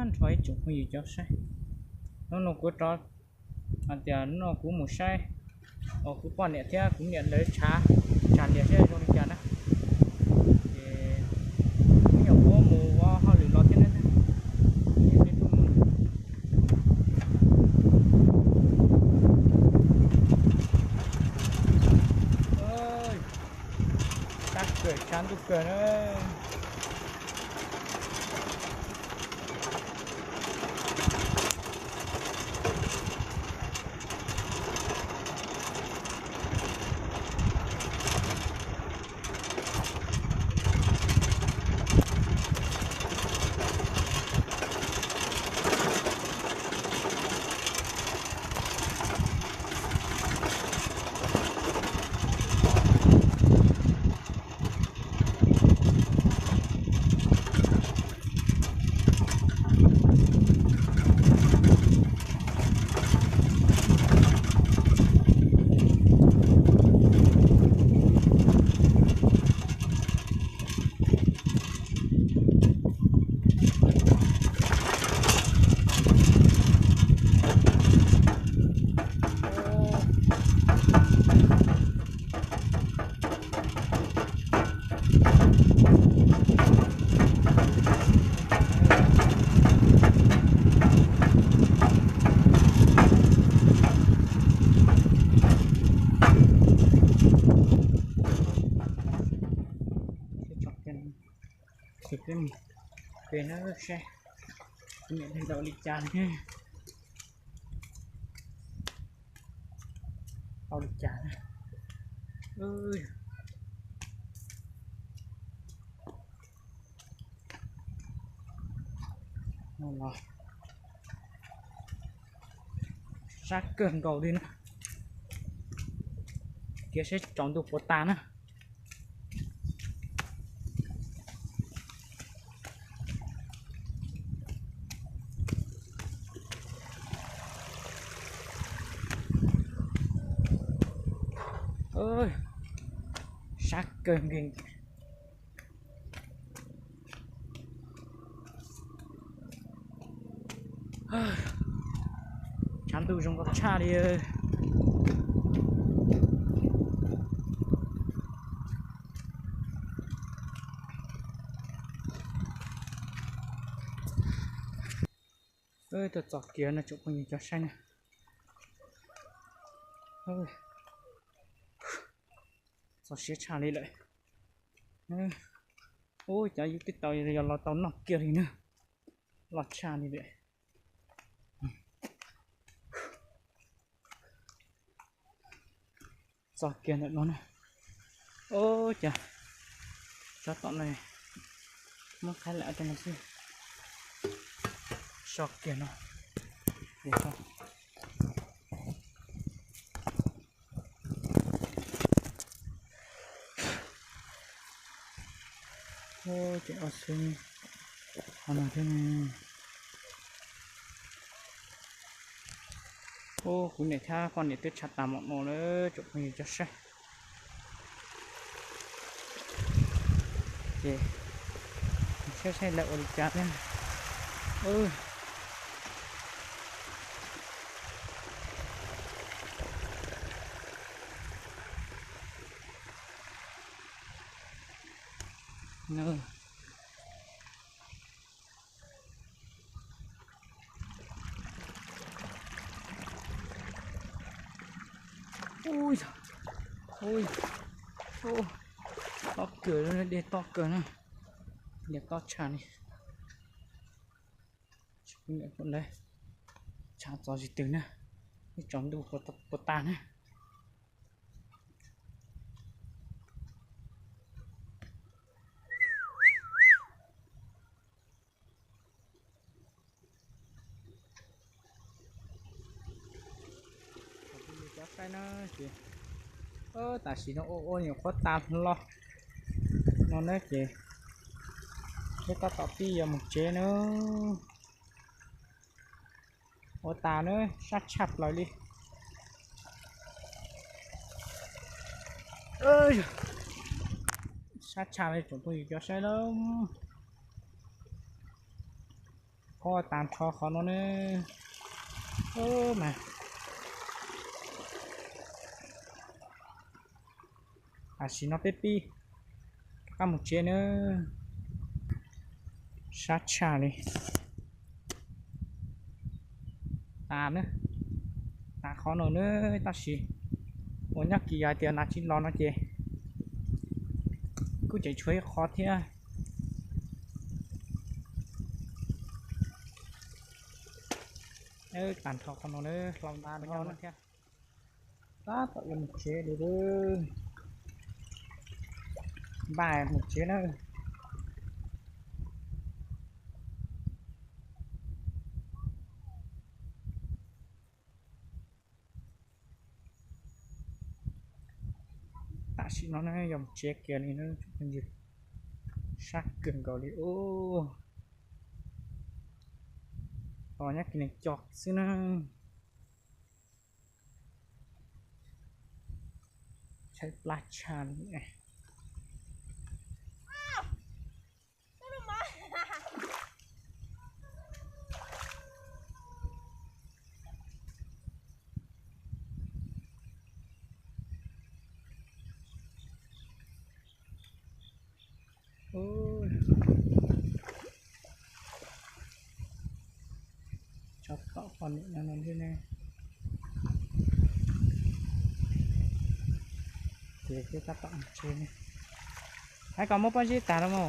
Nrho ib tsoom phooj ywg cov saib, hnub no kuv rov, hais tias hnub no kuv mus saib, kuv poj niam thiab kuv niam lawv tshav, tshav lias saib zoo li cas na. Ces kuv nyuam qhuav mus ua hauj lwm los thiab na. Tshav kawg, tshav ntuj kawg na. Ces peb mus pem no saib kuv niam ua li cas ne. Ua li cas na. Sab kawg nkaus li na. Kiav seb tsaus ntuj puas tas na. Sab kawg nkaus. Tshav ntuj zoo nkauj tshaj li. Tuaj txog kiag no tsoom phooj ywg cov saib na. Txog siab tshaj li lawm. Ub, cov yus twb tau yog los tau noj kiag li na. Loj tshaj li lawm. Txog kiag ntawm no na. Ub, cas tsob tom no muab qhaib lam rau no xwb. So kiag no. Ces ob xwb qhov no thiab ne. Ub, kuv niam thiab poj niam twb tshav tas mom no lawm tsoom phooj ywg cov saib. Ces saib saib lawv ua li cas thiab. Ui, ui, tob kawg, dej tob kawg na, dej tob tshaj li. Tshav txog tsis twg na, ib tsaus ntuj puas tas na. Cov saib na ces tam sim no ua ua nyuam qhuav tas hlo no na ces peb tab tom pib yuav mus tsev na. Ua tas na, sab tshaj plaws li. Sab tshaj li tsoom phooj ywg cov saib na. Phob tag nrho qhov no na. Mas tam sim no peb pib rov qab mus tsev na. Sab tshaj li. Tas na, tas qhov no na, tab sis uas nyob kis yog hais tias nas tsis los no ces kuj tseem tshuav ib qho thiab. Tag nrho qhov no na, hlau nta no thiab. Tab tom yuav mus tsev li. Npaj mus tsev na. Tam sim no na yog mus tsev kiag li na, sab kawg nkaus li. Tos nyob kis neeg co xwb na. Tshaib plab tshaj li. Tso tom poj niam no no thiab ne. Ces twb tab tom mus tsev ne. Hais kom muab pob zeb tag los mas.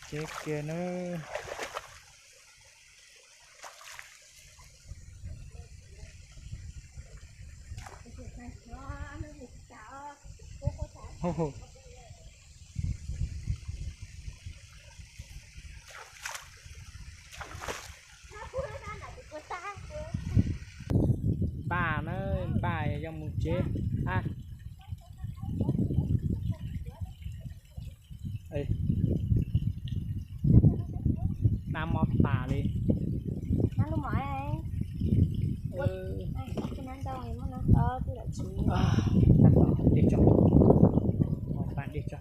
Tsev kiag na. Npaj na, npaj yuav mus tsev. Nab mob tas li. Tab tom dej tso, tab dej tso.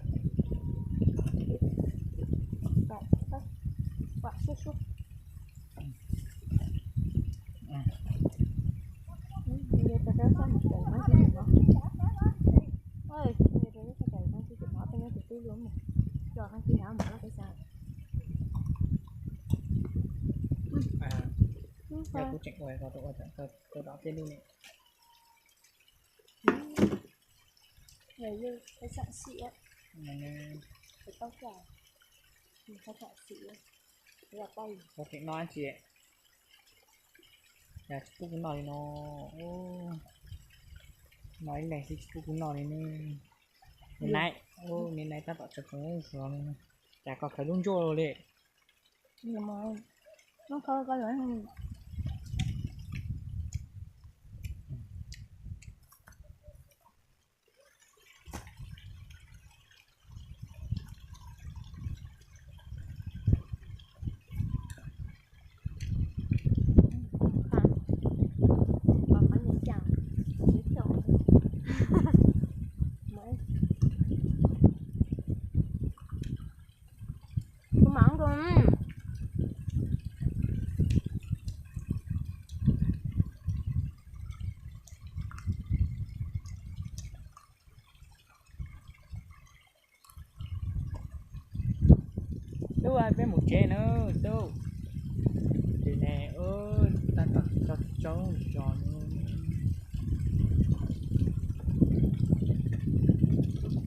Yog kuv tseem ua, kuv dom tej lub ne. Ua tseem no tsis, yog tsis pub kuv noj li no. Noj ib leeg xwb tsis pub kuv noj li ne. Me nai, me nai tab tom tseem khoom zuav li no. Cas koj khaws lub ntsuab li. Tub, peb mus tsev na tub. Ces ne, tab tom tso tso zos no.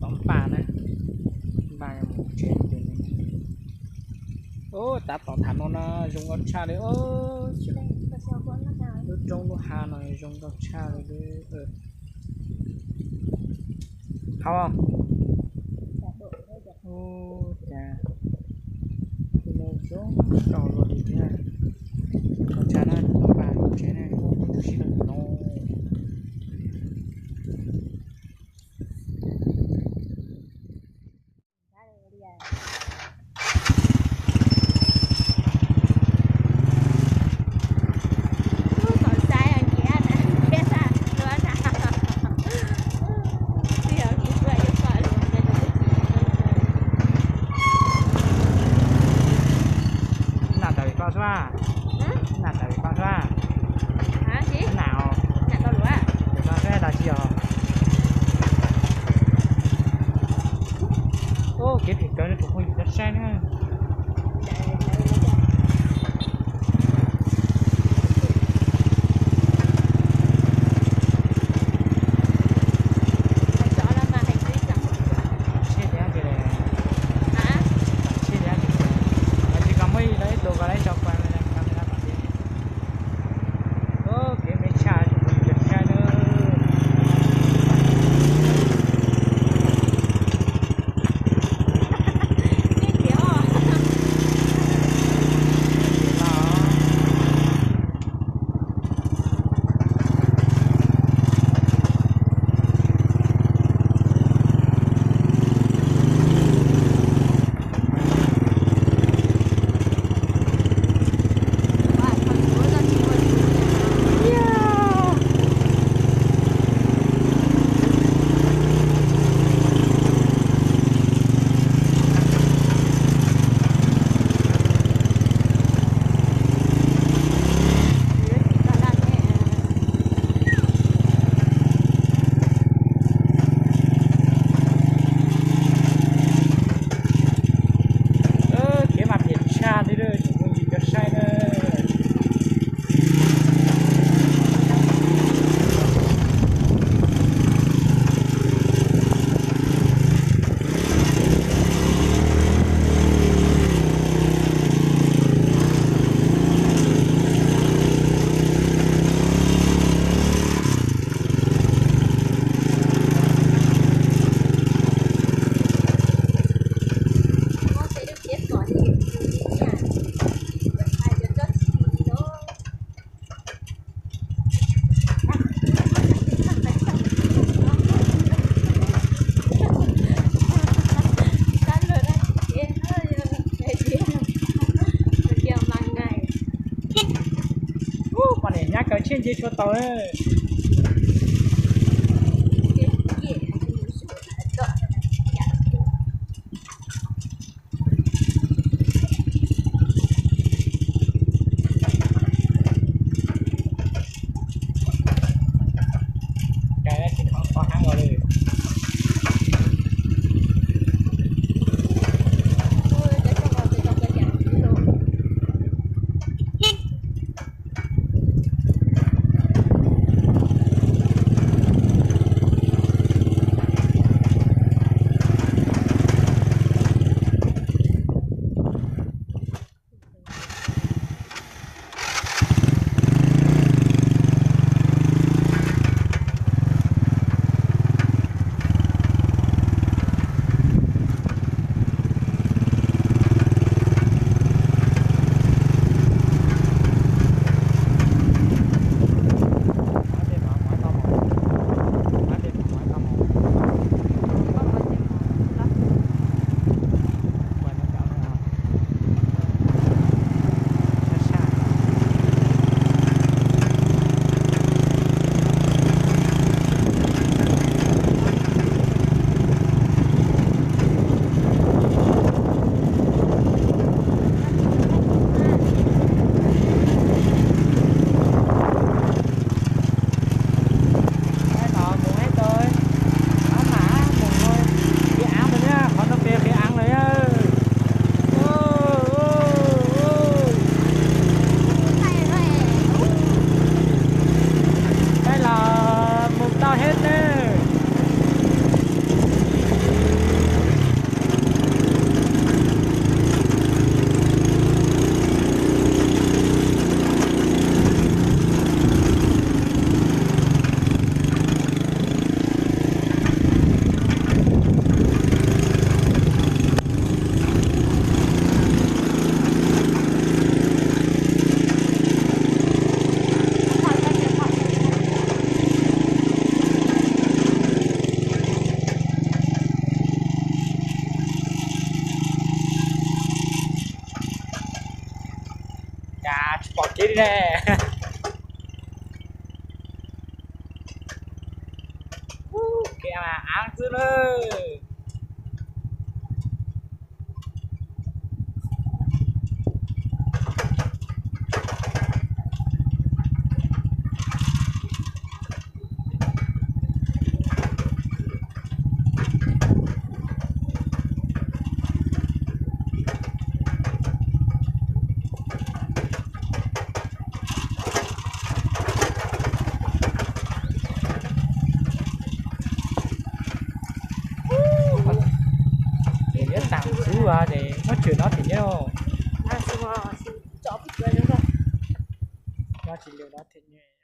Tau npaj na, npaj mus tsev ces. Tab tom tham no na zoo nkauj tshaj li. Lub roob lub hav no zoo nkauj tshaj li. Hau, ua cas tus no zoo nkauj luaj li thiab. Nkauj tshaj na, npaj mus tsev na, sib nrog tus no. Nyab kawg tshiab nce tshuav tau. Qhov no mus qhov ib tug, qhov no mus qhov ib tug, qhov no pem qhov av lawm. Peb los mus tau thiab nawb. Cas tsis pom kev li ne. Kev av xwb na. Ces nyob tas xwb ces muab tshwm no thiaj nyob. Nyob tsis lwm no thiaj nyob.